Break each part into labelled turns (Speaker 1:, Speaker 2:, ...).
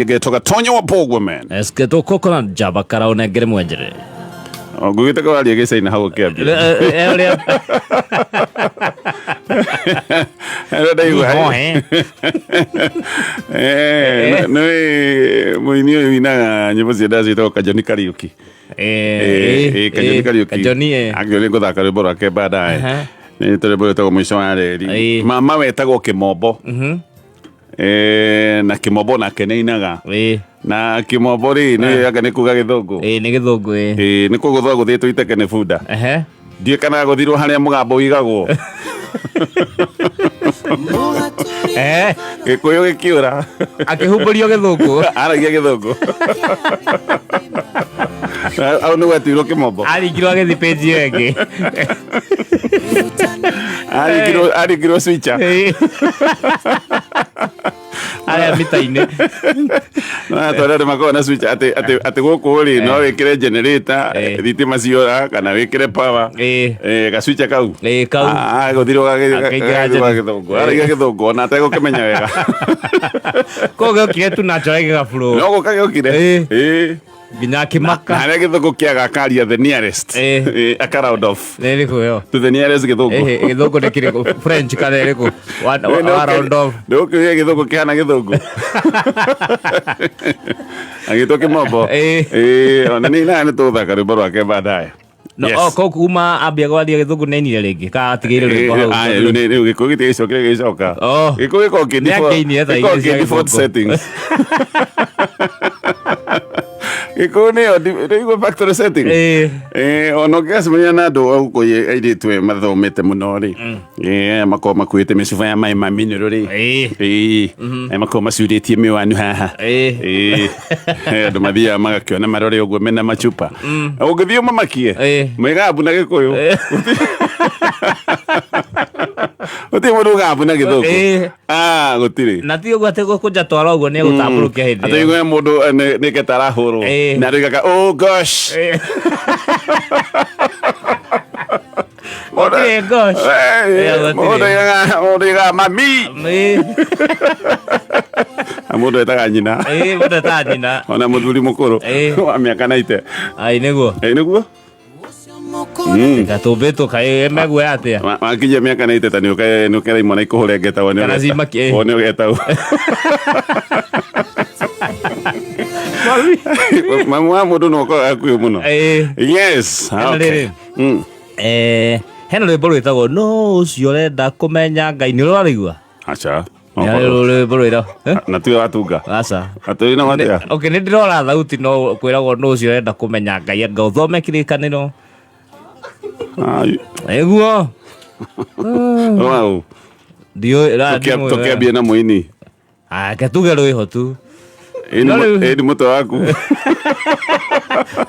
Speaker 1: Getwo Gatonya wa Bogwe man.
Speaker 2: Esketo coconut jaba karaunengere mwenjere.
Speaker 1: Ngugite kwaria gĩcaina hau ũkĩambia.
Speaker 2: Ũrĩa
Speaker 1: Ĩno ndaigua.
Speaker 2: Hohe.
Speaker 1: Eh, nĩ mũini ũyũ winaga nyĩmbo cia ndaci wĩtagwo Kajoni Kariuki. Eh, eh, Kajoni Kariuki.
Speaker 2: Kajoni eh.
Speaker 1: Angĩũria nĩ ngũthaka rwĩmbo rwake baadaye.
Speaker 2: Aha.
Speaker 1: Nĩ rwĩmbo rwĩtagwo mũico wa reri.
Speaker 2: Ĩĩ.
Speaker 1: Mama wetagwo Kĩmombo. Eh, na Kĩmombo nake nĩ ainaga.
Speaker 2: Ĩĩ.
Speaker 1: Na Kĩmombo rĩ nĩ anga nĩ kuga gĩthũngũ.
Speaker 2: Ĩĩ nĩ gĩthũngũ ĩĩ.
Speaker 1: Ĩĩ nĩ kũgũthwo agũthĩtwo iteke nĩ bunda.
Speaker 2: Ehe.
Speaker 1: Ndiũĩ kana agũthirwo harĩa mũgambo ũigagwo.
Speaker 2: Eh,
Speaker 1: Gĩkũyũ gĩkĩũra.
Speaker 2: akĩhumbũrio gĩthũngũ.
Speaker 1: Aragia gĩthũngũ. Au nĩ gwetirwo kĩmombo.
Speaker 2: Aringirwo agĩthiĩ page ĩyo ĩngĩ.
Speaker 1: Aringirwo aringirwo switcher.
Speaker 2: Ĩĩ. Arĩa mita-inĩ.
Speaker 1: No atwara andũ makoragwo na switcher atĩ atĩ atĩ gũkũ rĩ no wĩkĩre generator
Speaker 2: Eh.
Speaker 1: thitima ciora kana wĩkĩre power.
Speaker 2: Ĩĩ.
Speaker 1: Eh, ga switcher kau.
Speaker 2: Ĩĩ kau.
Speaker 1: Ah, gũthirwo
Speaker 2: Akaingĩra
Speaker 1: gagĩthirwo gĩthũngũ. Aragia gĩthũngũ ona ategũkĩmenya wega.
Speaker 2: Koguo gĩokire tu natural gĩgaburo.
Speaker 1: No gũka gĩokire.
Speaker 2: Ĩĩ.
Speaker 1: Ĩĩ.
Speaker 2: Nginya akĩmaka.
Speaker 1: Na harĩa gĩthũngũ kĩaga akaria the nearest.
Speaker 2: Ĩĩ.
Speaker 1: Ĩĩ, aka round off
Speaker 2: Nĩ ĩrĩkũ ĩyo?
Speaker 1: to the nearest gĩthũngũ.
Speaker 2: Ĩhĩ, gĩthũngũ nĩ kĩrĩkũ? French kana ĩrĩkũ? Wa round off.
Speaker 1: Nĩ ũkĩũria gĩthũngũ kĩhana gĩthũngũ. Agĩtwo kĩmombo.
Speaker 2: Ĩĩ.
Speaker 1: Ĩĩ, ona nĩ nawe nĩ tũgũthaka rwĩmbo rwake baadaye.
Speaker 2: No,
Speaker 1: Yes.
Speaker 2: oh, koguo kuma ambia kwaria gĩthũngũ nĩainire rĩngĩ kana atigĩire rwĩmbo
Speaker 1: Ĩĩ,
Speaker 2: hau.
Speaker 1: aya, rĩu rĩu gĩkũyũ gĩtigĩcokire gĩgĩcoka.
Speaker 2: Oh.
Speaker 1: Gĩkũyũ gĩkoragwo kĩ
Speaker 2: Nĩ
Speaker 1: default-
Speaker 2: angĩinire thaa
Speaker 1: gĩkoragwo
Speaker 2: igĩrĩ cia
Speaker 1: kĩ default
Speaker 2: gĩthũngũ.
Speaker 1: settings. Gĩkũyũ nĩyo rĩu factory setting.
Speaker 2: Ĩĩ.
Speaker 1: Eh, ona ũngĩgacemania na andũ a gũkũ airĩtu aya mathomete mũno rĩ Eh, aya makoragwo makuĩte mĩcuba ya maĩ ma mineral rĩ
Speaker 2: Ĩĩ.
Speaker 1: Ĩĩ. Aya makoragwo macurĩtie mĩwanu haha
Speaker 2: Ĩĩ.
Speaker 1: Ĩĩ. Eh, andũ mathiaga magakĩona marore ũguo mena macupa ũngĩthiĩ ũmamakie
Speaker 2: Ĩĩ.
Speaker 1: mwĩgambu na gĩkũyũ gũtirĩ mũndũ ũgambu na gĩthũngũ
Speaker 2: Ĩĩ.
Speaker 1: Ah, gũtirĩ
Speaker 2: Na ti ũguo atĩ gũkũnja twara ũguo nĩ egũtambũrũkia hĩndĩ
Speaker 1: atĩ
Speaker 2: ĩyo.
Speaker 1: igue mũndũ eh, nĩ keta arahũrwo
Speaker 2: Ĩĩ.
Speaker 1: na rĩgaga oh gosh
Speaker 2: Ĩĩ. Gũtirĩ gosh.
Speaker 1: Eh,
Speaker 2: Ĩĩ, gũtirĩ.
Speaker 1: mũndũ mũndũ oigaga mami
Speaker 2: Ĩĩ.
Speaker 1: Na mũndũ etaga nyina
Speaker 2: Ĩĩ, mũndũ etaga nyina.
Speaker 1: ona mũthuri mũkũrũ
Speaker 2: Ĩĩ.
Speaker 1: wa mĩaka naite
Speaker 2: Ai nĩguo.
Speaker 1: ĩ nĩguo
Speaker 2: Gatũmbĩtwo kaĩ meguoya atĩa?
Speaker 1: Wakinyia mĩaka naite ta nĩũkera imwana ikũhũre ngeta wone
Speaker 2: Kana cimaki, ĩ.
Speaker 1: wone ũgetau mamu wa mũndũ no ũkorwo akuĩ mũno
Speaker 2: Ĩĩ.
Speaker 1: yes
Speaker 2: Hena
Speaker 1: okay.
Speaker 2: rĩrĩ.
Speaker 1: Mm.
Speaker 2: Eh, hena rwĩmbo rwĩtagwo no ũcio ũrenda kũmenya Ngai nĩ ũrarũigua?
Speaker 1: Acha.
Speaker 2: Nĩ rwĩmbo rwĩra. Eh?
Speaker 1: Na tiwe watunga.
Speaker 2: Aca.
Speaker 1: Atũrĩ na watia.
Speaker 2: Okay, nĩ ndĩrora thauti no kwĩragwo no ũcio ũrenda kũmenya Ngai anga ũthome kĩrĩkanĩro.
Speaker 1: Ai.
Speaker 2: Ĩguo.
Speaker 1: Wow.
Speaker 2: Ndiũĩ ra- ndimũĩ.
Speaker 1: Tũkĩambie na mũini.
Speaker 2: Ah, reke tuge rwĩho tu.
Speaker 1: Ĩ nĩ
Speaker 2: No rĩu-
Speaker 1: ĩ nĩ mũtwe waku.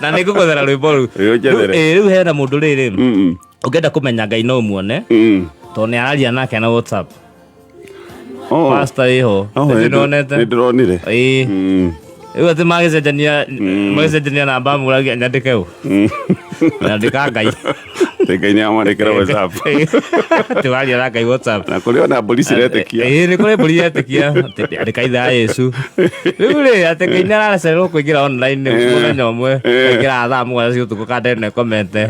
Speaker 2: Na nĩ ngũgũthera rwĩmbo rũu.
Speaker 1: Ĩ, ũnjethere.
Speaker 2: Rĩu ĩ, rĩu hena mũndũ rĩrĩ
Speaker 1: Mm.
Speaker 2: ũngĩenda kũmenya Ngai no ũmuone
Speaker 1: Mm.
Speaker 2: tondũ nĩ araria nake na WhatsApp.
Speaker 1: Oh.
Speaker 2: Pastor ĩho.
Speaker 1: Oh,
Speaker 2: Nĩ
Speaker 1: nĩ
Speaker 2: ndĩronete.
Speaker 1: nĩ ndĩronire.
Speaker 2: Ĩĩ.
Speaker 1: Mm.
Speaker 2: Rĩu atĩ magĩcenjania magĩcenjania namba mũragia nyandĩke ũ. Nyandĩka Ngai.
Speaker 1: Atĩ Ngai nĩ amwandĩkĩra WhatsApp.
Speaker 2: Tũraria na Ngai WhatsApp.
Speaker 1: Na kũrĩ ona mbũri ciretĩkia.
Speaker 2: Ĩĩ nĩ kũrĩ mbũri iretĩkia atĩ andĩka ithaa Yesu. Rĩu rĩ atĩ Ngai nĩ aracererwo kũingĩra online mũthenya ũmwe. Kaingĩra thaa 7 cia ũtukũ kanda ĩno ĩkomete.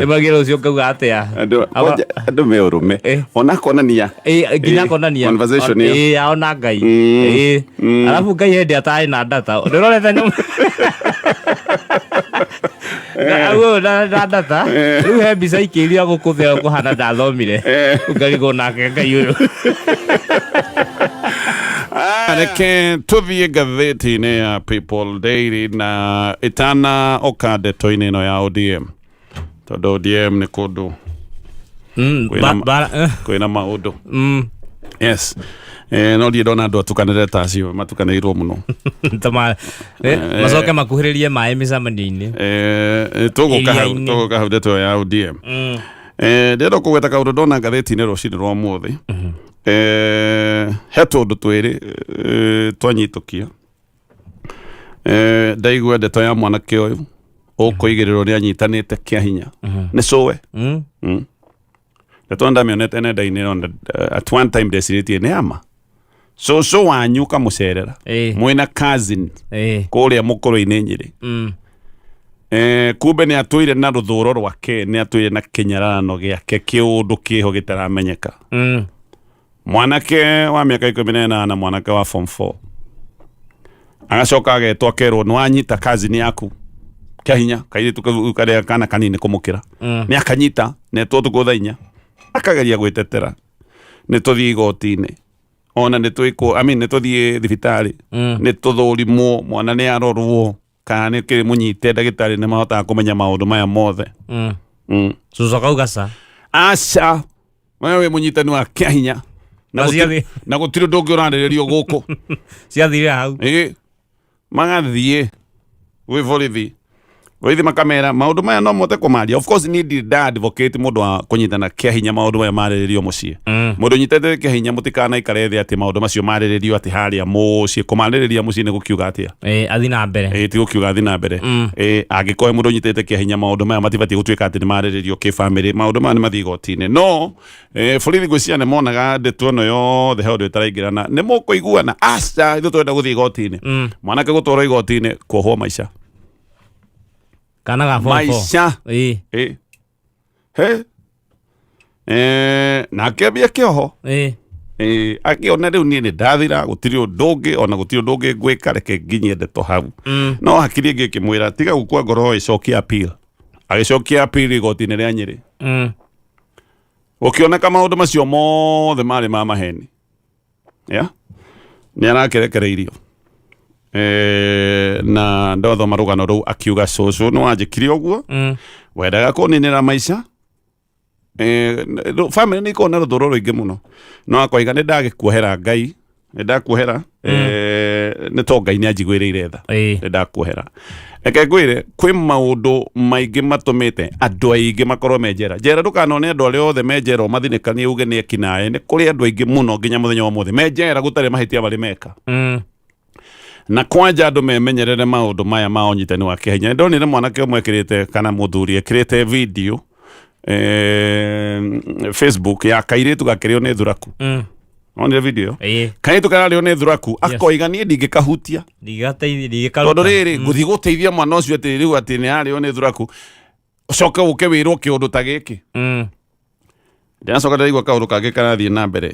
Speaker 2: Nĩmagie rũciũ ngauga atĩa.
Speaker 1: Andũ
Speaker 2: Aba-
Speaker 1: kwanja andũ me ũrũme.
Speaker 2: Eh.
Speaker 1: Ona akonania.
Speaker 2: Ĩĩ, nginya
Speaker 1: Ĩĩ,
Speaker 2: akonania
Speaker 1: conversation ĩyo.
Speaker 2: Ĩĩ, aona Ngai.
Speaker 1: Mm.
Speaker 2: Ĩĩ.
Speaker 1: Mm.
Speaker 2: Arabu Ngai hĩndĩ atarĩ na data. Ndũrorete nyũmba. Na au na na data. Rĩu he mbica ikĩirio gũkũ thĩ kũhana ndathomire. Ngarigwo nake Ngai ũyũ.
Speaker 1: Reke tũthiĩ ngathĩti-inĩ ya People Daily na ĩtana oka ndeto-inĩ ĩno ya ODM tondũ ODM nĩ kũndũ Kwĩna kwĩna maũndũ yes eh, no ndiĩ ndona andũ atukanĩre ta acio matukanĩirwo mũno
Speaker 2: Macoke makuhĩrĩrie maĩ mĩcemanio-inĩ.
Speaker 1: Eh, tũgũka hau
Speaker 2: Iria-inĩ.
Speaker 1: tũgũka hau ndeto ya ODM eh, ndĩrenda kũgweta kaũndũ ndona ngathĩti-inĩ rũcinĩ rwa ũmũthĩ eh, he tũndũ twĩrĩ eh, twanyitũkia eh, ndaigua ndeto ya mwanake ũyũ ũkũigĩrĩrwo nĩ anyitanĩte kĩa hinya nĩ cũwe ndeto ndamĩonete nenda-inĩ at one time ndecirĩtie nĩ ama Cũcũ wanyu ũkamũcerera mwĩna cousin kũrĩa mũkũrũ-inĩ Nyĩrĩ. Kumbe nĩ atũire na rũthũro rwake, nĩ atũire na kĩnyararano gĩake, kĩũndũ kĩho gĩtaramenyeka. Mwanake wa mĩaka 18, mwanake wa form 4, agacoka agetwo akerwo nĩ wanyita cousin yaku kĩa hinya, kairĩtu kau karĩa kana kanini kũmũkĩra. Nĩ akanyita netwo ũtukũ thaa 4, akageria gwĩtetera, nĩ tũthiĩ igoti-inĩ, ona nĩ twĩkwo, I mean, nĩ tũthiĩ thibitarĩ, nĩ tũthũrimwo, mwana nĩ arorwo kana nĩ kĩrĩ mũnyite, ndagĩtarĩ nĩ mahotaga kũmenya maũndũ maya mothe.
Speaker 2: Cucu akauga ca.
Speaker 1: Aca, we wĩ mũnyitani wa kĩa hinya na
Speaker 2: Na
Speaker 1: na gũtirĩ ũndũ ũngĩ ũrarĩrĩrio gũkũ.
Speaker 2: Ciathirire hau.
Speaker 1: Ĩ, magathiĩ gwĩ borithi, borithi makamera maũndũ maya no mote kũmaria. Of course niĩ ndirĩ nda advocate mũndũ wa kũnyitana kĩa hinya maũndũ maya marĩrĩrio mũciĩ. Mũndũ ũnyitĩte kĩa hinya, mũtikanaikare thĩ atĩ maũndũ macio marĩrĩrio atĩ harĩa mũciĩ. Kũmarĩrĩria mũciĩ nĩ gũkiuga atĩa?
Speaker 2: Athi na mbere.
Speaker 1: Ĩ, ti gũkiuga athi na mbere. Ĩ, angĩkorwo mũndũ ũnyitĩte kĩa hinya, maũndũ maya matibatiĩ gũtuĩka atĩ nĩ marĩrĩrio kĩbamĩrĩ, maũndũ maya nĩ mathiĩ igoti-inĩ. No borithi ngwĩciria nĩ monaga ndeto ĩno yothe he ũndũ ĩtaraingĩrana. Nĩ mũkũiguana? Aca, ithuĩ tũrenda gũthiĩ igoti-inĩ. Mwanake gũtwarwo igoti-inĩ, kuohwo maica.
Speaker 2: Kana ga form four.
Speaker 1: Maica. Ĩ. He, nake ambia kĩoho. Akĩona rĩu niĩ nĩ ndathira, gũtirĩ ũndũ ũngĩ, ona gũtirĩ ũndũ ũngĩ ngwĩka, reke nginyie ndeto hau. No hakiri ĩngĩ ĩkĩmwĩra tiga gũkua ngoro, ĩcokie appeal. Agĩcokia appeal igoti-inĩ rĩa Nyĩrĩ. Gũkĩoneka maũndũ macio mothe marĩ ma maheni ya nĩ arakĩrekereirio. Na ndothoma rũgano rũu akiuga, "Cũcũ nĩ wanjĩkire ũguo, wendaga kũninĩra maica." Family nĩ ikoragwo na rũthũro rũingĩ mũno, no akoiga, "Nĩ ndagĩkuohera Ngai, nĩ ndakuohera, nĩ to Ngai nĩ anjiguĩrĩire tha. Nĩ ndakuohera." Reke ngwĩre, kwĩ maũndũ maingĩ matũmĩte andũ aingĩ makorwo me njera. Njera, ndũkanone andũ arĩa othe me njera ũmathinĩkanie uge nĩ ekinaĩ. Nĩ kũrĩ andũ aingĩ mũno nginya mũthenya wa ũmũthĩ me njera gũtarĩ mahĩtia marĩ meka. Na kwanja andũ memenyerere maũndũ maya ma ũnyitani wa kĩhinya. Nĩ ndonire mwanake ũmwe ekĩrĩte, kana mũthuri ekĩrĩte video Facebook ya kairĩtu gakĩrĩo nĩ thuraku. Onire video ĩyo?
Speaker 2: Ĩĩ.
Speaker 1: Kairĩtu kararĩo nĩ thuraku, akoiga, "Niĩ ndingĩkahutia."
Speaker 2: Ndingĩgateithia, ndingĩkaruta.
Speaker 1: Tondũ rĩrĩ, ngũthiĩ gũteithia mwana ũcio atĩ rĩu atĩ nĩ arĩo nĩ thuraku, ũcoke ũke wĩrwo kĩũndũ ta gĩkĩ? Ndĩracoka ndĩraigua kaũndũ kangĩ karathiĩ na mbere,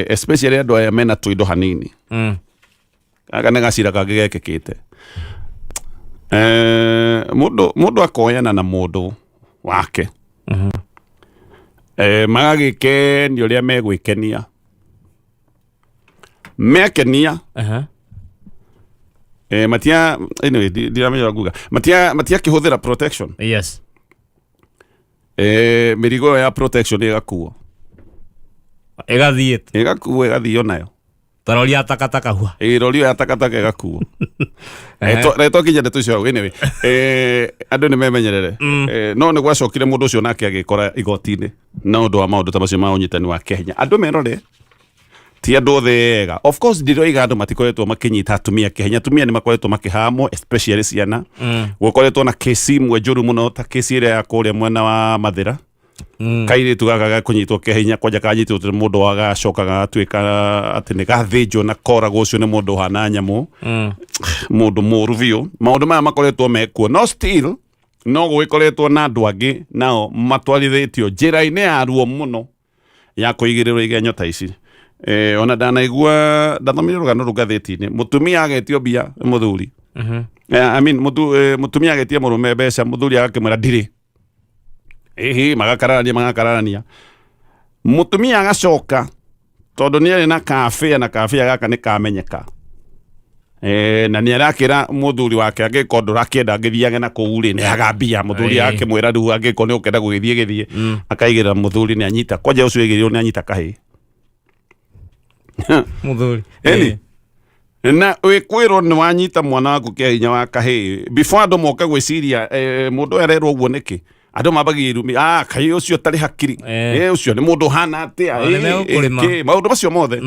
Speaker 1: especially andũ aya mena tũindo hanini. Gaka nĩ gacira kangĩ gekĩkĩte. Mũndũ akoyana na mũndũ wake, magagĩkenia ũrĩa megwĩkenia, mekenia. Matia, anyway, ndiramenya ũrĩa nguga, matia matiakĩhũthĩra protection. Mĩrigo ĩyo ya protection ĩgakuo.
Speaker 2: Ĩgathiĩ.
Speaker 1: Ĩgakuo, ĩgathio nayo.
Speaker 2: Tarori ya takataka hua.
Speaker 1: Ĩ, rori ĩyo ya takataka ĩgakuo. Reke twakinya ndeto icio hau. Anyway, andũ nĩ memenyerere. No nĩ gwacokire mũndũ ũcio nake agĩkora igoti-inĩ na ũndũ wa maũndũ ta macio ma ũnyitani wa kĩhinya. Andũ merore, ti andũ othe ega. Of course ndiroiga andũ matikoretwo makĩnyita atumia kĩhinya. Atumia nĩ makoretwo makĩhamwo, especially ciana. Gũkoretwo na kesi imwe njũru mũno, ta kesi ĩrĩa ya kũrĩa mwena wa Mathĩra, kairĩtu gaka gakũnyitwo kĩhinya, kwanja kanyitwo nĩ mũndũ wagacoka gagatuĩka atĩ nĩ gathĩnjwo na koragwo. Ũcio nĩ mũndũ ũhana nyamũ, mũndũ mũru biũ. Maũndũ maya makoretwo mekuo, no still no gũgĩkoretwo na andũ angĩ nao matwarithĩtio njĩra-inĩ ya ruo mũno ya kũigĩrĩrwo igenyo ta ici. Ona ndanaigua, ndathomire rũgano rũu ngathĩti-inĩ, mũtumia agetio mbia nĩ mũthuri. I mean, mũtumia agetia mũrũme mbeca, mũthuri agakĩmwĩra ndirĩ. Ĩhĩ, magakararania, magakararania, mũtumia agacoka tondũ nĩ arĩ na kabĩa, na kabĩa gaka nĩ kamenyeka. Na nĩ arakĩra mũthuri wake, angĩkorwo ndũrakĩenda ngĩthiage na kũu rĩ, nĩ agambia mũthuri. Akĩmwĩra rĩu angĩkorwo nĩ ũkenda gũgĩthiĩ, gĩthiĩ. Akaigĩrĩra mũthuri nĩ anyita, kwanja ũcio aigĩrĩrwo nĩ anyita kahĩ.
Speaker 2: Mũthuri.
Speaker 1: Ĩni. Na wĩkwĩrwo nĩ wanyita mwana waku kĩa hinya wa kahĩ, before andũ moke gwĩciria, mũndũ ũyũ arerwo ũguo nĩkĩ, andũ mambagia irumi, "Ah, kaĩ ũcio ũtarĩ hakiri." "Ũcio nĩ mũndũ ũhana atĩa?"
Speaker 2: O, nĩ megũkũrĩma.
Speaker 1: Kĩ, maũndũ macio mothe.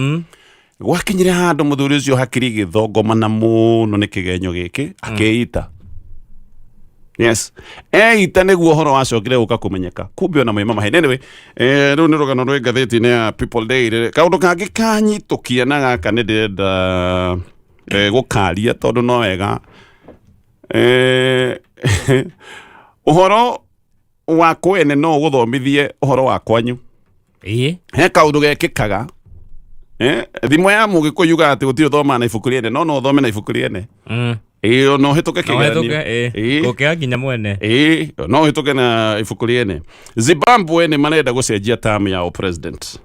Speaker 1: Gwakinyire handũ mũthuri ũcio hakiri igĩthongomana mũno nĩ kĩgenyo gĩkĩ, akĩita. Yes, eita nĩguo ũhoro wacokire gũka kũmenyeka kumbe ona moima maheni. Anyway, rĩu nĩ rũgano rwĩ ngathĩti-inĩ ya People Daily. Kaũndũ kangĩ kanyitũkia na gaka nĩ ndĩrenda gũkaria tondũ no wega, ũhoro wa kwene no ũgũthomithie ũhoro wa kwanyu. He kaũndũ gekĩkaga, thimo ya mũgĩkũyũ yugaga atĩ gũtirĩ ũthomaga na ibuku rĩene, no no ũthome na ibuku rĩene. Ĩĩ, no ũhĩtũke
Speaker 2: No
Speaker 1: kĩgeranio.
Speaker 2: ũhĩtũke, ĩĩ. Gũkĩra nginya mwene.
Speaker 1: Ĩĩ, no ũhĩtũke na ibuku rĩene. Zimbabwe nĩ marenda gũcenjia term ya president.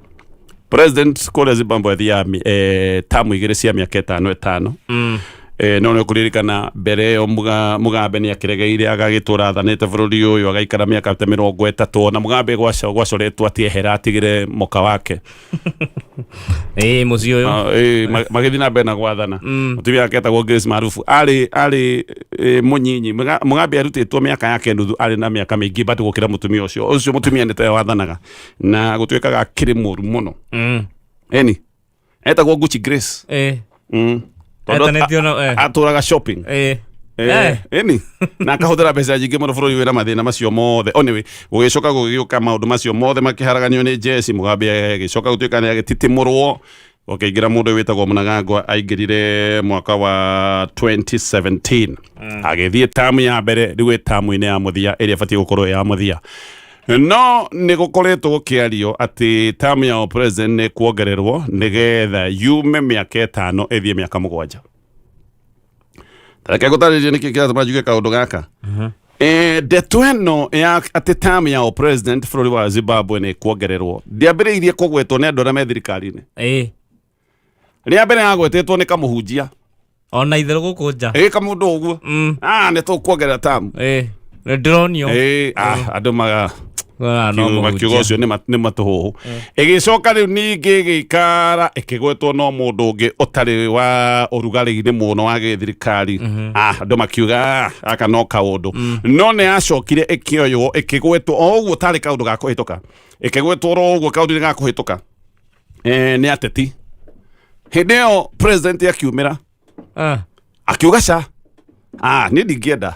Speaker 1: President kũrĩa Zimbabwe athiaga term 2 cia mĩaka 5 5. No nĩ ũkũririkana mbere ĩyo Mugabe nĩ akĩregeire agagĩtũra athanĩte bũrũri ũyũ agaikara mĩaka ta 30, na Mugabe gwacoretwo atĩ ehera atigĩre mũka wake.
Speaker 2: Ĩĩ, mũciĩ ũyũ.
Speaker 1: Ah, ĩĩ, magĩthiĩ na mbere na gwathana. Mũtumia wake etagwo Grace Marufu, arĩ mũnyinyi. Mugabe arutĩtwo mĩaka yake nuthu, arĩ na mĩaka mĩingĩ but gũkĩra mũtumia ũcio. Ũcio mũtumia nĩ tawe wathanaga na gũtuĩkaga akĩrĩ mũru mũno. Eni etagwo Gucci Grace. Tondũ
Speaker 2: Etanĩtio na-
Speaker 1: atũraga shopping. Ĩni na akahũthĩra mbeca nyingĩ mũno bũrũri wĩna mathĩna macio mothe. Anyway, gũgĩcoka gũgĩũka maũndũ macio mothe makĩharaganio nĩ jeci. Mugabe agĩcoka gũtuĩka nĩ agĩtitimũrwo, gũkĩingĩra mũndũ ũyũ wĩtagwo Mnangagwa. Aingĩrire mwaka wa 2017, agĩthiĩ tamu ya mbere, rĩu ĩ tamu-inĩ ya mũthia ĩrĩa ĩbatiĩ gũkorwo ĩ ya mũthia. No nĩ gũkoretwo gũkĩario atĩ tamu ya president nĩ kuongererwo nĩgetha yume mĩaka 5 ĩthiĩ mĩaka 7. Reke ngũtarĩrie nĩkĩ kĩratũma njuge kaũndũ gaka. Ndeto ĩno ya atĩ term ya president bũrũri wa Zimbabwe nĩ kuongererwo ndĩambĩrĩirie kũgwetwo nĩ andũ arĩa me thirikari-inĩ. Rĩa mbere yagwetetwo nĩ kamũhunjia.
Speaker 2: Ona itherũ gũkũ nja.
Speaker 1: Ĩ, kamũndũ ũguo. Ah, nĩ tũkuongerera term.
Speaker 2: Nĩ ndĩronio.
Speaker 1: Ĩ, ah, andũ maga
Speaker 2: Ah, no mũhunjia.
Speaker 1: Makiuga ũcio nĩ matũhũhũ. Ĩgĩcoka rĩu ningĩ ĩgĩikara ĩkĩgwetwo no mũndũ ũngĩ ũtarĩ wa ũrugarĩ-inĩ mũno wa gĩthirikari. Ah, andũ makiuga, "Ah, gaka no kaũndũ." No nĩ yacokire ĩkĩoywo ĩkĩgwetwo o ũguo tarĩ kaũndũ ga kũhĩtũka, ĩkĩgwetwo oro ũguo kaũndũ-inĩ ga kũhĩtũka, nĩ ateti. Hĩndĩ ĩyo president akiumĩra akiuga ca, ah, niĩ ndingĩenda,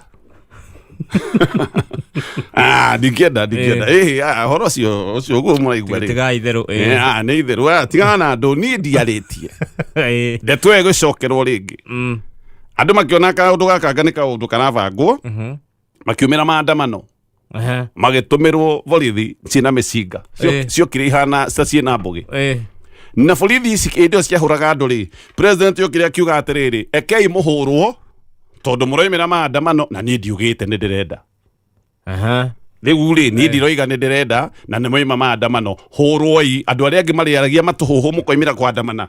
Speaker 1: ah, ndingĩenda. Ĩhĩ, ah, ũhoro ũcio ũguo mũraigua rĩ.
Speaker 2: Tiga itherũ.
Speaker 1: Ah, nĩ itherũ. Ah, tigana na andũ, niĩ ndiarĩtie. Ndeto ĩyo ĩgĩcokerwo rĩngĩ, andũ makĩona kaũndũ gaka anga nĩ kaũndũ karabangwo, makiumĩra maandamano, magĩtũmĩrwo borithi ciĩna mĩcinga. Ciokire ihana ta ciĩna mbũgĩ. Na borithi ici hĩndĩ ĩyo ciahũraga andũ rĩ, president okire akiuga atĩrĩrĩ, ekei mũhũrwo tondũ mũroimĩra maandamano na niĩ ndiugĩte nĩ ndĩrenda. Rĩu rĩ, niĩ ndiroiga nĩ ndĩrenda na nĩ moima maandamano, hũrwoi andũ arĩa angĩ marĩaragia matũhũhũ mũkoimĩra kwandamana.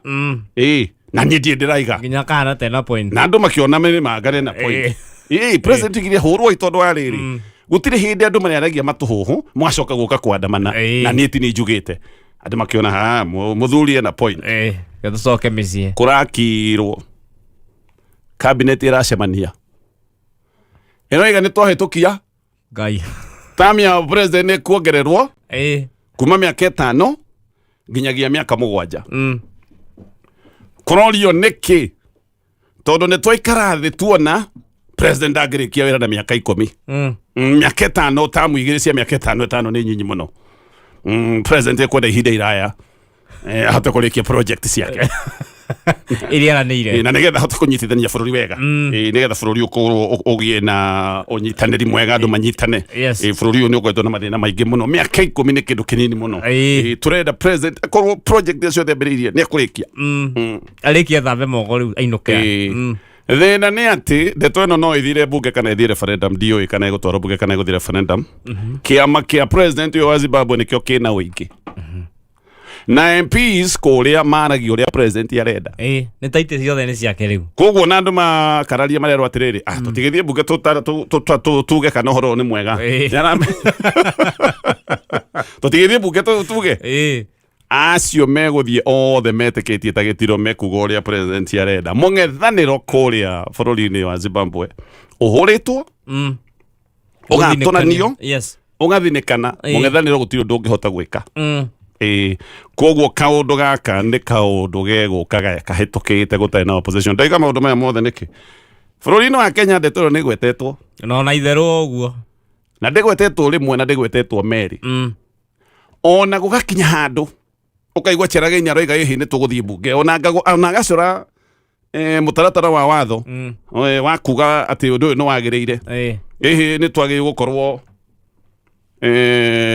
Speaker 1: Ĩĩ, na niĩ ndirĩ ndĩraiga.
Speaker 2: Nginya kana tena point.
Speaker 1: Na andũ makĩona nĩ mangane na point. Ĩĩ, president oigire hũrwoi tondũ wa rĩrĩ, gũtirĩ hĩndĩ andũ marĩaragia matũhũhũ mũgacoka gũka kwandamana. Na niĩ ti nĩ njugĩte. Andũ makĩona ha mũthuri ena point.
Speaker 2: Gĩtũcoke mĩciĩ.
Speaker 1: Kũrakirwo cabinet ĩracemania ĩroiga nĩ twahĩtũkia
Speaker 2: Ngai.
Speaker 1: term ya president nĩ kuongererwo kuma mĩaka 5 nginyagia mĩaka 7. Kũrorio nĩkĩ? Tondũ nĩ twaikara thĩ tuona president ndangĩrĩkia wĩra na mĩaka 10. Mĩaka 5, tamu 2 cia mĩaka 5 5 nĩ nyinyi mũno. President ekwenda ihinda iraya, ahote kũrĩkia project ciake
Speaker 2: Iria aranĩire.
Speaker 1: Na nĩgetha ahote kũnyitithania bũrũri wega. Nĩgetha bũrũri ũkorwo ũgĩe na ũnyitanĩri mwega, andũ manyitane. Bũrũri ũyũ nĩ ũkoretwo na mathĩna maingĩ mũno. Mĩaka 10 nĩ kĩndũ kĩnini mũno. Tũrenda president akorwo project icio ciothe ambĩrĩirie nĩ ekũrĩkia.
Speaker 2: Arĩkie thambe moko rĩu ainũke.
Speaker 1: Thĩna nĩ atĩ ndeto ĩno no ĩthire bunge kana ĩthiĩ referendum. Ndiũĩ kana ĩgũtwarwo bunge kana ĩgũthiĩ referendum. Kĩama kĩa president ũyũ wa Zimbabwe nĩkĩo kĩna ũingĩ na MPs kũrĩa maragia ũrĩa president arenda.
Speaker 2: Ĩĩ, nĩ ta itĩ ciothe nĩ ciake rĩu.
Speaker 1: Koguo na andũ makararia marerwo atĩrĩrĩ, ah, tũtigĩthiĩ bunge tuge kana ũhoro ũyũ nĩ mwega. Tũtigĩthiĩ bunge tuge. Acio megũthiĩ othe metĩkĩtie ta gĩtiro mekuga ũrĩa president arenda. Mũng'ethanĩro kũrĩa bũrũri-inĩ wa Zimbabwe ũhũrĩtwo, ũgatũranio, ũgathinĩkana. Mũng'ethanĩro gũtirĩ ũndũ ũngĩhota gwĩka. Ĩĩ, koguo kaũndũ gaka nĩ kaũndũ gegũka kahĩtũkĩte gũtarĩ na opposition. Ndaiga maũndũ maya mothe nĩkĩ? Bũrũri-inĩ wa Kenya ndeto ĩyo nĩ ĩgwetetwo.
Speaker 2: No na itherũ ũguo.
Speaker 1: Na ndĩgwetetwo rĩmwe na ndĩgwetetwo merĩ. Ona gũgakinya handũ ũkaigua Cherargei aroiga ĩhĩ nĩ tũgũthiĩ mbunge, ona ona agacora mũtaratara wa watho wa kuga atĩ ũndũ ũyũ nĩ wagĩrĩire. Ĩhĩ nĩ twagĩrĩirwo gũkorwo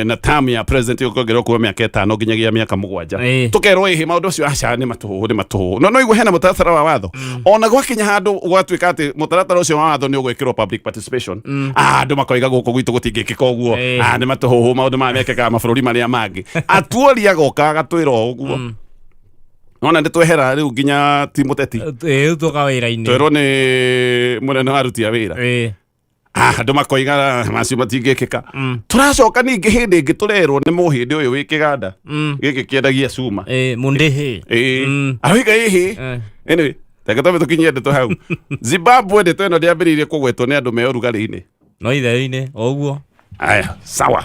Speaker 1: na term ya president ũkongererwo kuma mĩaka 5 nginyagia mĩaka 7. Tũkerwo ĩhĩ maũndũ acio aca nĩ matũhũhũ, nĩ matũhũhũ. No no igue hena mũtaratara wa watho. Ona gwakinya handũ gwatuĩka atĩ mũtaratara ũcio wa watho nĩ ũgwĩkĩrwo public participation, andũ makoiga gũkũ gwitũ gũtingĩkĩka ũguo. Nĩ matũhũhũ, maũndũ maya mekĩkaga mabũrũri marĩa mangĩ. Atuori agoka agatwĩra o ũguo. Nona nĩ twehera rĩu nginya ti mũteti.
Speaker 2: Rĩu tũka wĩra-inĩ.
Speaker 1: Twerwo nĩ mũnene wa aruti a wĩra. Andũ makoiga macio matingĩkĩka. Tũracoka ningĩ hĩndĩ ĩngĩ tũrerwo nĩ mũhĩndĩ ũyũ wĩ kĩganda gĩkĩ kĩendagia cuma.
Speaker 2: Mũndĩhĩ.
Speaker 1: Aroiga ĩhĩ. Anyway, reke twambe tũkinyie ndeto hau. Zimbabwe ndeto ĩno ndĩambĩrĩirie kũgwetwo nĩ andũ me ũrugarĩ-inĩ.
Speaker 2: No itherũ-inĩ o ũguo.
Speaker 1: Aya, sawa.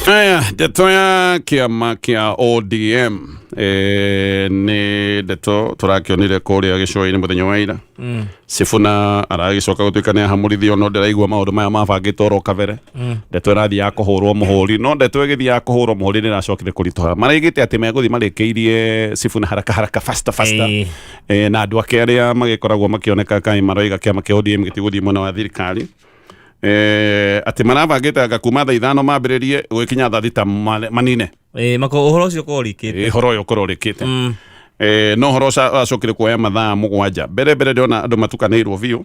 Speaker 1: Aya, ndeto ya kĩama kĩa ODM nĩ ndeto tũrakĩonire kũrĩa gĩcũa-inĩ mũthenya wa ira. Sifuna aragĩcoka gũtuĩka nĩ ahamũrithio, no ndĩraigua maũndũ maya mabangĩtwo oro kabere. Ndeto ĩrathiĩ ya kũhũrwo mũhũri, no ndeto ĩgĩthiĩ ya kũhũrwo mũhũri nĩ ĩracokire kũritũha. Maraigĩte atĩ megũthiĩ marĩkĩirie Sifuna haraka haraka, faster faster. Na andũ ake arĩa magĩkoragwo makĩoneka kaĩ maroiga kĩama kĩa ODM gĩtigũthiĩ mwena wa thirikari. Atĩ marabangĩte anga kuma thaa 5 mambĩrĩrie gũgĩkinya thaa 6 manine.
Speaker 2: Mako ũhoro ũcio ũkorwo ũrĩkĩte.
Speaker 1: Ũhoro ũyũ ũkorwo ũrĩkĩte. No ũhoro ũracokire kuoya mathaa 7. Mbere mbere ndĩrona andũ matukanĩirwo biũ.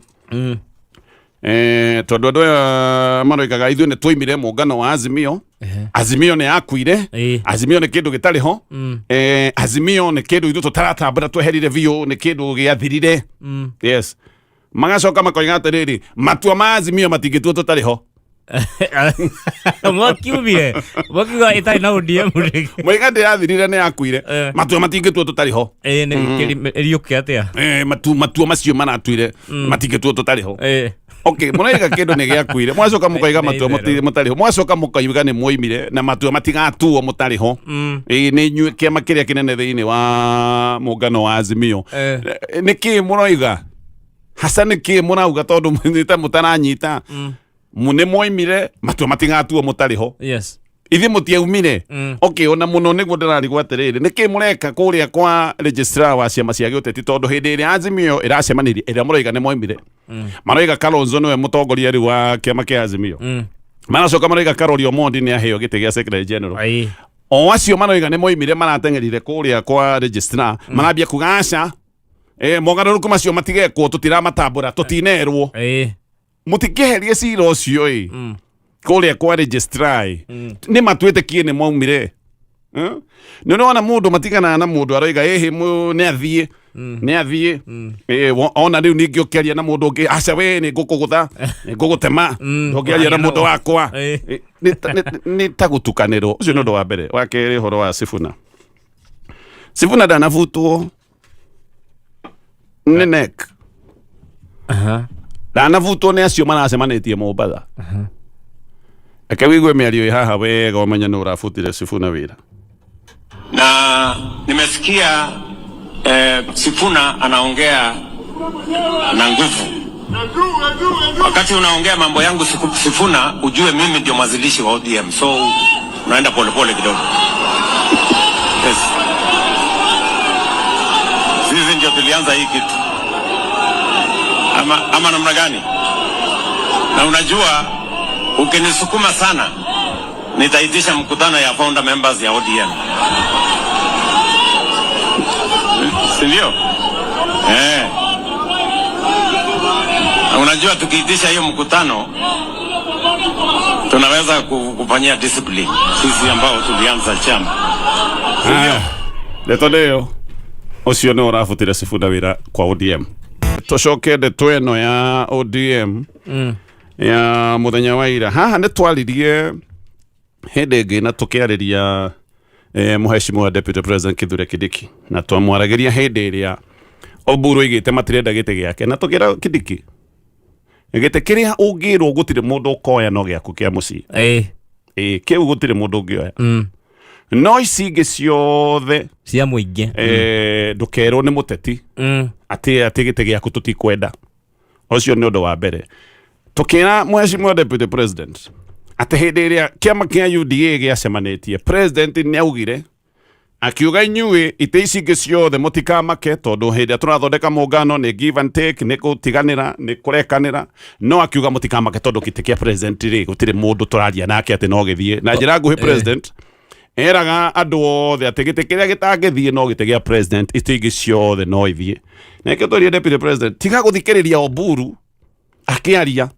Speaker 1: Tondũ andũ aya maroigaga ithuĩ nĩ twoimire mũngano wa Azimio. Azimio nĩ yakuire. Azimio nĩ kĩndũ gĩtarĩ ho. Azimio nĩ kĩndũ ithuĩ tũtaratambũra, tweherire biũ, nĩ kĩndũ gĩathirire. Yes. Magacoka makoiga atĩrĩrĩ, matua ma Azimio matingĩtuo tũtarĩ ho.
Speaker 2: Mwakiumire mwakiuga ĩtarĩ na ODM rĩngĩ.
Speaker 1: Moiga ndĩrathirire nĩ yakuire. Matua matingĩtuo tũtarĩ ho.
Speaker 2: Nĩ ĩriũke atĩa?
Speaker 1: Matua macio maratuire matingĩtuo tũtarĩ ho. Okay, mũraiga kĩndũ nĩ gĩakuire, mwacoka mũkaiga matua mũtarĩ ho, mwacoka mũkaiga nĩ mwoimire na matua matigatuo mũtarĩ ho. Nĩ inyuĩ kĩama kĩrĩa kĩnene thĩinĩ wa mũngano wa Azimio. Nĩ kĩĩ mũroiga? Hasa nĩ kĩĩ mũrauga tondũ nĩ ta mũtaranyita? Nĩ mwoimire matua matigatuo mũtarĩ ho. Ithuĩ mũtiaumire. Okay, ona mũno nĩguo ndĩrarigwo atĩrĩrĩ, nĩkĩ mũreka kũrĩa kwa registrar wa ciama cia gĩũteti, tondũ hĩndĩ ĩrĩa Azimio ĩracemanirie ĩrĩa mũroiga nĩ mwoimire, maroiga Kalonzo nĩwe mũtongoria rĩu wa kĩama kĩa Azimio. Maracoka maroiga Carol Omondi nĩ aheo gĩtĩ gĩa secretary general. O acio maroiga nĩ mwoimire marateng'erire kũrĩa kwa registrar, marambia kuga aca, mogarũrũku macio matigekwo, tũtiramatambũra, tũtinerwo. Mũtikĩherie cira ũcio ĩ kũrĩa kwa registrar ĩ. Nĩ matuĩtĩkie nĩ mwaumire. Nĩ ũrona mũndũ matiganaga na mũndũ aroiga ĩhĩ nĩ athiĩ, nĩ athiĩ. Ona rĩu ningĩ ũkĩaria na mũndũ ũngĩ, aca we nĩ ngũkũgũtha, nĩ ngũgũtema, ndũngĩaria na mũndũ wakwa. Nĩ ta gũtukanĩrwo. Ũcio nĩ ũndũ wa mbere. Wa kerĩ, ũhoro wa Sifuna. Sifuna ndanabutwo nĩ NEC. Ndanabutwo nĩ acio maracemanĩtie Mombatha. Reke wĩigue mĩario ĩ haha wega ũmenye nũ ũrabutire Sifuna wĩra.
Speaker 3: Na nimesikia Sifuna anaongea na nguvu. Wakati unaongea mambo yangu Sifuna, ujue mimi ndio mwanzilishi wa ODM. So unaenda pole pole kidogo. Yes. Sisi ndio tulianza hii kitu. Ama namna gani? Na unajua ukinisukuma sana nitaitisha mkutano ya founder members ya ODM. Si ndio? Na unajua tukiitisha hiyo mkutano tunaweza kufanyia discipline sisi ambao tulianza chama.
Speaker 1: Haya. Ndeto nĩyo. Ũcio nĩ ũrabutire Sifuna wĩra kwa ODM. Tũcoke ndeto ĩno ya ODM ya mũthenya wa ira. Haha nĩ twaririe hĩndĩ ĩngĩ na tũkĩarĩria mũheshimiwa Deputy President Kithure Kindiki, na twamwaragĩria hĩndĩ ĩrĩa Oburu oigĩte matirenda gĩtĩ gĩake, na tũkĩra Kindiki gĩtĩ kĩrĩa ũngĩrwo gũtirĩ mũndũ ũkoya no gĩaku kĩa mũciĩ. Kĩu gũtirĩ mũndũ ũngĩoya. No ici ingĩ ciothe
Speaker 2: cia mũingĩ.
Speaker 1: Ndũkerwo nĩ mũteti atĩ gĩtĩ gĩaku tũtikwenda. Ũcio nĩ ũndũ wa mbere. Tũkĩra Mheshimiwa Deputy President atĩ hĩndĩ ĩrĩa kĩama kĩa UDA gĩacemanĩtie, President nĩ augire akiuga, inyuĩ itĩ ici ingĩ ciothe mũtikamake, tondũ hĩndĩ ĩrĩa tũrathondeka mũngano nĩ give and take, nĩ gũtiganĩra, nĩ kũrekanĩra. No akiuga mũtikamake, tondũ gĩtĩ kĩa president rĩ, gũtirĩ mũndũ tũraria nake atĩ no gĩthiĩ. Na njĩra nguhĩ, president eraga andũ othe atĩ gĩtĩ kĩrĩa gĩtangĩthiĩ no gĩtĩ gĩa president, itĩ ingĩ ciothe no ithiĩ. Na nĩkĩo twerire deputy president, tiga gũthikĩrĩria Oburu akĩaria.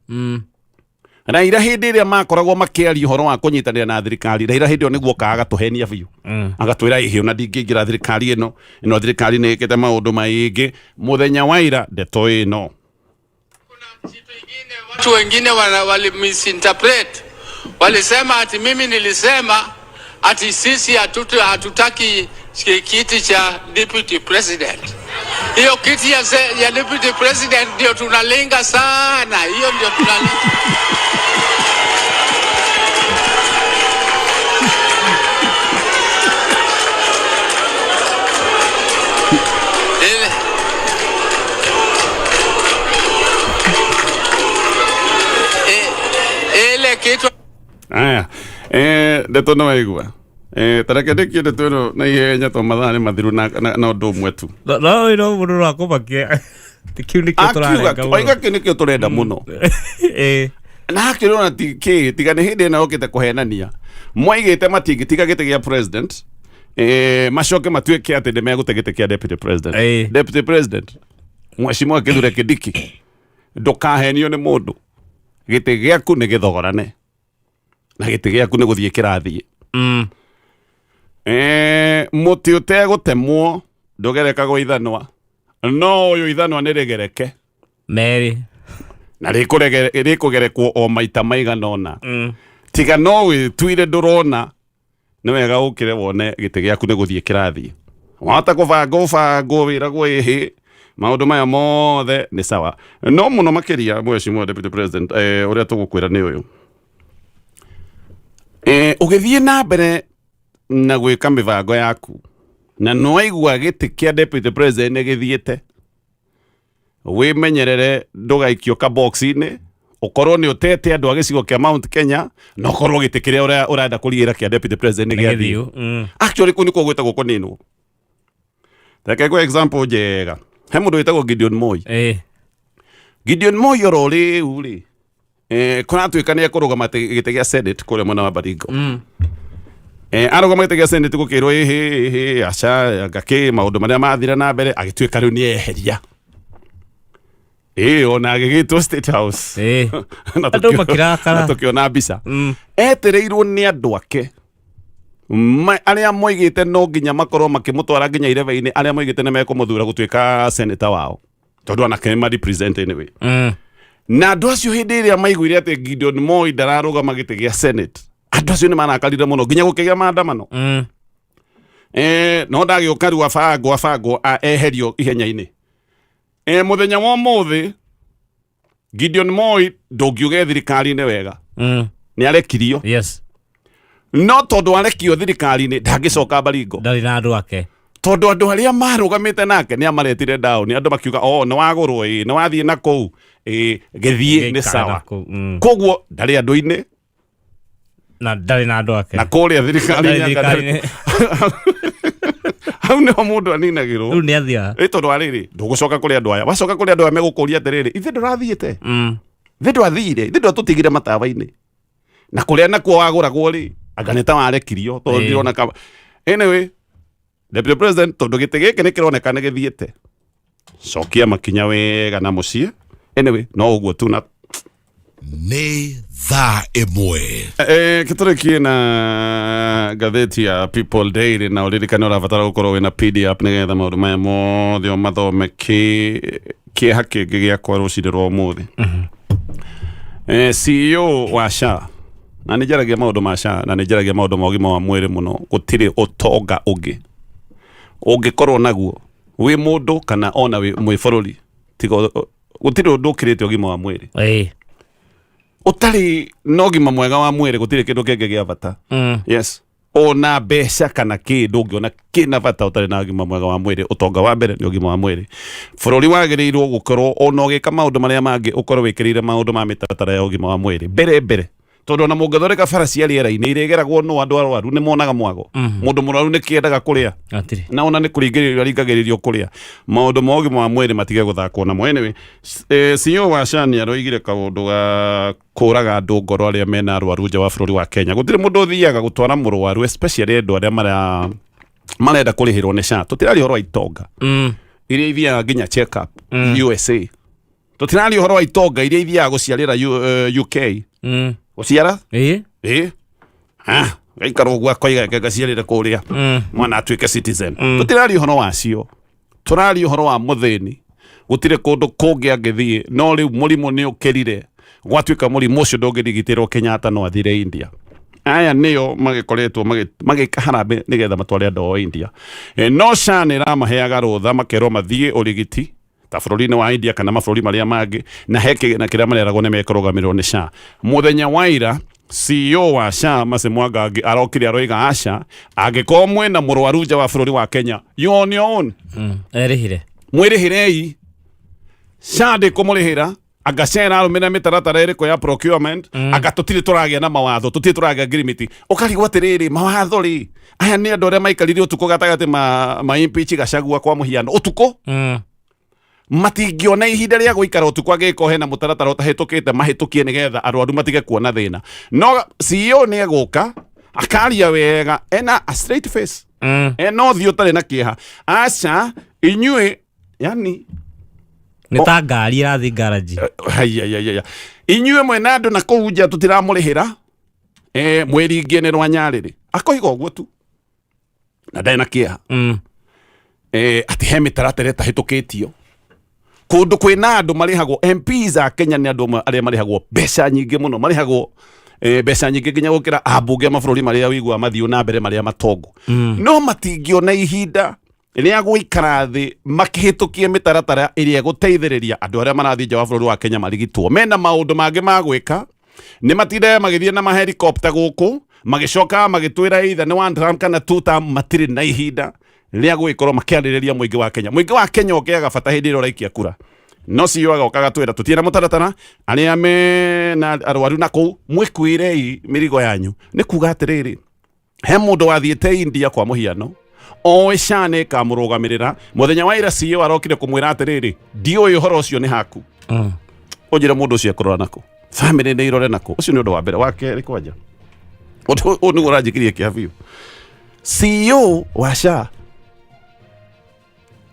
Speaker 1: Raila hĩndĩ ĩrĩa makoragwo makĩaria ũhoro wa kũnyitanĩra na thirikari, Raila hĩndĩ ĩyo nĩguo okaga agatũhenia biũ, agatwĩra ĩhĩ ona ndingĩingĩra thirikari ĩno, ĩno thirikari nĩ ĩkĩte maũndũ maingĩ. Mũthenya wa ira ndeto ĩno.
Speaker 4: Watu wengine wali misinterpret, walisema ati mimi nilisema ati sisi hatutaki kiti cha deputy president. Hiyo kiti ya deputy president ndio tunalenga sana, hiyo ndio tunalenga. Ile kitu.
Speaker 1: Aya, ndeto nĩ waigua. Tareke ndĩkie ndeto ĩno na ihenya to mathaa nĩ mathiru na ũndũ ũmwe tu.
Speaker 2: No mũndũ no akũmakie kĩu nĩkĩo
Speaker 1: Akiuga
Speaker 2: tũrarenga mũno.
Speaker 1: Oiga kĩu nĩkĩo tũrenda mũno. Na akĩrona ti kĩ tiga nĩ hĩndĩ ĩno yũkĩte kũhenania mwaigĩte matingĩtiga gĩtĩ gĩa president, macoke matuĩke atĩ nĩ megũte gĩtĩ kĩa deputy president. Deputy president, Mheshimiwa Kithure Kindiki, ndũkahenio nĩ mũndũ. Gĩtĩ gĩaku nĩ gĩthogorane na gĩtĩ gĩaku nĩ gũthiĩ kĩrathiĩ. Mũtĩ ũtegũtemwo ndũgerekagwo ithanwa, no ũyũ ithanwa nĩ rĩgereke.
Speaker 2: Merĩ.
Speaker 1: Na rĩkũgerekwo o maita maigana ũna. Tiga no wĩtuire ndũrona, nĩ wega ũkĩre wone gĩtĩ gĩaku nĩ gũthiĩ kĩrathiĩ. Wahota kũbanga ũbangwo wĩragwo ĩhĩ maũndũ maya mothe nĩ sawa, no mũno makĩria, Mheshimiwa Deputy President, ũrĩa tũgũkwĩra nĩ ũyũ: ũgĩthiĩ na mbere na gwĩka mĩbango yaku na nĩwaigua gĩtĩ kĩa deputy president nĩ gĩthiĩte, wĩmenyerere ndũgaikio kabox-inĩ, ũkorwo nĩ ũtete andũ a gĩcigo kĩa Mount Kenya na ũkorwo gĩtĩ kĩrĩa ũrenda kũriĩra kĩa deputy president nĩ gĩathiĩ.
Speaker 2: Gĩthiũ.
Speaker 1: Actually, kũu nĩkuo gwĩtagwo kũninwo. Reke ngwe example njega. He mũndũ wĩtagwo Gideon Moi. Gideon Moi oro rĩu rĩ, kũratuĩka nĩ ekũrũgama gĩtĩ gĩa Senate kũrĩa mwena wa Baringo. Arũgama gĩtĩ gĩa Senate, gũkĩrwo ĩhĩ ĩhĩ aca ngakĩ maũndũ marĩa mathira na mbere, agĩtuĩka rĩu nĩ eheria ĩĩ ona agĩgĩtwo State House. Na
Speaker 2: Andũ makĩrakara.
Speaker 1: Na tũkĩona mbica. Etereirwo nĩ andũ ake arĩa moigĩte no nginya makorwo makĩmũtwara nginya irebe-inĩ, arĩa moigĩte nĩ mekũmũthura gũtuĩka senator wao, tondũ anake nĩ ma-represent anyway. Na andũ acio hĩndĩ ĩrĩa maiguire atĩ Gideon Moi ndararũgama gĩtĩ gĩa Senate, andũ acio nĩ marakarire mũno nginya gũkĩgĩa maandamano. No ndagĩũka rĩu abangwo eherio ihenya-inĩ. Mũthenya wa ũmũthĩ Gideon Moi ndũngiuge thirikari-inĩ wega. Nĩ arekirio. No tondũ arekio thirikari-inĩ, ndangĩcoka Baringo.
Speaker 2: Ndarĩ na andũ ake.
Speaker 1: Tondũ andũ arĩa marũgamĩte nake nĩ amaretire down. Andũ makiuga, oh, nĩ wagũrwo, ĩ nĩ wathiĩ na kũu, ĩ gĩthiĩ nĩ
Speaker 2: Gĩikara
Speaker 1: sawa.
Speaker 2: na kũu.
Speaker 1: Koguo ndarĩ andũ-inĩ.
Speaker 2: Na ndarĩ na andũ ake.
Speaker 1: Na kũrĩa thirikari-inĩ.
Speaker 2: Ndarĩ thirikari-inĩ.
Speaker 1: Hau nĩho mũndũ aninagĩrwo.
Speaker 2: Rĩu nĩ athia.
Speaker 1: Ĩ tondũ arĩrĩ ndũgũcoka kũrĩ andũ aya, wacoka kũrĩ andũ aya megũkũria atĩrĩrĩ, ithe ndũrathiĩte? Ithe ndwathire? Ithe ndwatũtigire matawa-inĩ na kũrĩa nakuo wagũragwo rĩ, anga nĩ ta warekirio tondũ ndirona kama. Anyway, Deputy President, tondũ gĩtĩ gĩkĩ nĩ kĩroneka nĩ gĩthiĩte, cokia makinya wega na mũciĩ. Anyway, no ũguo tu na
Speaker 5: Nĩ thaa 1.
Speaker 1: Kĩtũrĩkie na ngathĩti ya People Daily, na ũririkane ũrabatara gũkorwo wĩna PDF nĩgetha maũndũ maya mothe ũmathome. Kĩeha kĩngĩ gĩakwa rũcinĩ rwa ũmũthĩ, CEO wa SHA, na nĩ njaragia maũndũ ma SHA na nĩ njaragia maũndũ ma ũgima wa mwĩrĩ mũno. Gũtirĩ ũtonga ũngĩ ũngĩkorwo naguo wĩ mũndũ kana ona wĩ mwĩ bũrũri tiga gũtirĩ ũndũ ũkĩrĩte ũgima wa mwĩrĩ. Ũtarĩ na ũgima mwega wa mwĩrĩ, gũtirĩ kĩndũ kĩngĩ gĩa bata. Yes. Ona mbeca kana kĩ ndũngĩona kĩna bata ũtarĩ na ũgima mwega wa mwĩrĩ. Ũtonga wa mbere nĩ ũgima wa mwĩrĩ. Bũrũri wagĩrĩirwo gũkorwo ona ũgĩka maũndũ marĩa mangĩ ũkorwo wĩkĩrĩire maũndũ ma mĩtaratara ya ũgima wa mwĩrĩ mbere mbere, tondũ ona mũngĩthondeka bara cia rĩera-inĩ irĩgeragwo no andũ arwaru nĩ monaga mwago. Mũndũ mũrwaru nĩ kĩendaga kũrĩa?
Speaker 2: Atirĩ.
Speaker 1: Na ona nĩ kũringĩrĩrio aringagĩrĩrio kũrĩa. Maũndũ ma ũgima wa mwĩrĩ matige gũthakwo namo. Anyway, CEO wa SHA nĩ aroigire kaũndũ ga kũraga andũ ngoro arĩa mena arwaru nja wa bũrũri wa Kenya. Gũtirĩ mũndũ ũthiaga gũtwara mũrwaru, especially andũ arĩa marenda kũrĩhĩrwo nĩ SHA. Tũtiraria ũhoro wa itonga iria ithiaga nginya check up USA. Tũtiraria ũhoro wa itonga iria ithiaga gũciarĩra UK. Gũciara?
Speaker 2: Ĩĩ.
Speaker 1: Ĩ, ah, gaikara ũguo akoiga reke ngaciarĩre kũrĩa mwana atuĩke citizen. Tũtiraria ũhoro wacio, tũraria ũhoro wa mũthĩni. Gũtirĩ kũndũ kũngĩ angĩthiĩ, no rĩu mũrimũ nĩ ũkĩrire, gwatuĩka mũrimũ ũcio ndũngĩrigitĩrwo Kenyatta, no athire India. Aya nĩo magĩkoretwo magĩka harambĩ nĩgetha matware andũ ao India. No SHA nĩ ĩramaheaga rũtha, makerwo mathiĩ ũrigiti ta bũrũri-inĩ wa India kana mabũrũri marĩa mangĩ, na he kĩgĩna kĩrĩa mareragwo nĩ mekũrũgamĩrĩrwo nĩ SHA. Mũthenya wa ira CEO wa SHA Mercy Mwangangi arokire aroiga aca, angĩkorwo mwĩna mũrwaru nja wa bũrũri wa Kenya, you on your own.
Speaker 2: Erĩhire.
Speaker 1: Mwĩrĩhĩrei, SHA ndĩkũmũrĩhĩra. Anga SHA ĩrarũmĩrĩra mĩtaratara ĩrĩkũ ya procurement? Anga tũtirĩ tũragĩa na mawatho, tũtirĩ tũragĩa ngirimiti? Ũkarigwo atĩrĩrĩ, mawatho rĩ, aya nĩ andũ arĩa maikarire ũtukũ gatagatĩ ma impeach Gachagua kwa mũhiano ũtukũ. Matingĩona ihinda rĩa gũikara ũtukũ angĩgĩkorwo hena mũtaratara ũtahĩtũkĩte mahĩtũkie nĩgetha arwaru matige kuona thĩna. No CEO nĩ egũka akaria wega ena a straight face, ena ũthiũ ũtarĩ na kĩeha, aca inyuĩ yani.
Speaker 2: Nĩ ta ngari ĩrathiĩ ngaraji.
Speaker 1: Haiya, inyuĩ mwena andũ na kũu nja tũtiramũrĩhĩra, mwĩringie nĩ rwa nyarĩrĩ. Akoiga ũguo tu na ndarĩ na kĩeha. Atĩ he mĩtaratara ĩtahĩtũkĩtio kũndũ kwĩna andũ marĩhagwo. MPs a Kenya nĩ andũ amwe arĩa marĩhagwo mbeca nyingĩ mũno, marĩhagwo mbeca nyingĩ nginya gũkĩra ambunge a mabũrũri marĩa wĩiguaga mathiũ na mbere marĩa matongu, no matingĩona ihinda rĩa gũikara thĩ makĩhĩtũkie mĩtaratara ĩrĩa ĩgũteithĩrĩria andũ arĩa marathiĩ nja wa bũrũri wa Kenya marigitwo. Mena maũndũ mangĩ ma gwĩka, nĩ matindaga magĩthiĩ na mahelikopta gũkũ, magĩcokaga magĩtwĩra either nĩ one term kana two term. Matirĩ na ihinda rĩa gũgĩkorwo makĩarĩrĩria mũingĩ wa Kenya. Mũingĩ wa Kenya ũkĩaga bata hĩndĩ ĩrĩa ũraikia kura, no CEO agoka agatwĩra tũtirĩ na mũtaratara, arĩa mena arwaru na kũu mwĩkuĩrei mĩrigo yanyu. Nĩ kuga atĩrĩrĩ, he mũndũ wathiĩte India kwa mũhiano oĩ SHA nĩ ĩkamũrũgamĩrĩra. Mũthenya wa ira CEO arokire kũmwĩra atĩrĩrĩ, ndiũĩ ũhoro ũcio nĩ haku. Ũnjĩre mũndũ ũcio ekũrora nakũ, family nĩ irore nakũ? Ũcio nĩ ũndũ wa mbere. Wa kerĩ kwanja, ũndũ ũyũ nĩguo ũranjĩkĩria kĩeha biũ. CEO wa SHA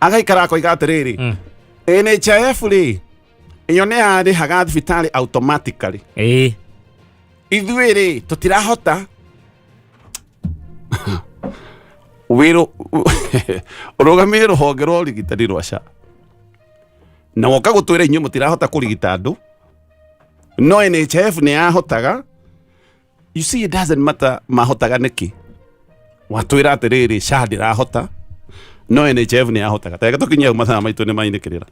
Speaker 1: agaikara akoiga atĩrĩrĩ, NHIF rĩ, ĩyo nĩ yarĩhaga thibitarĩ automatically. Ithuĩ rĩ tũtirahota wĩrũ ũrũgamĩrĩre rũhonge rwa ũrigitani rwa SHA na woka gũtwĩra inyuĩ mũtirahota kũrigita andũ, no NHIF nĩ yahotaga. You see, it doesn't matter mahotaga nĩkĩ. Watwĩra atĩrĩrĩ, SHA ndĩrahota no NHIF nĩ yahotaga. Tareke tũkinyie hau, mathaa maitũ nĩ mainĩkĩrĩra.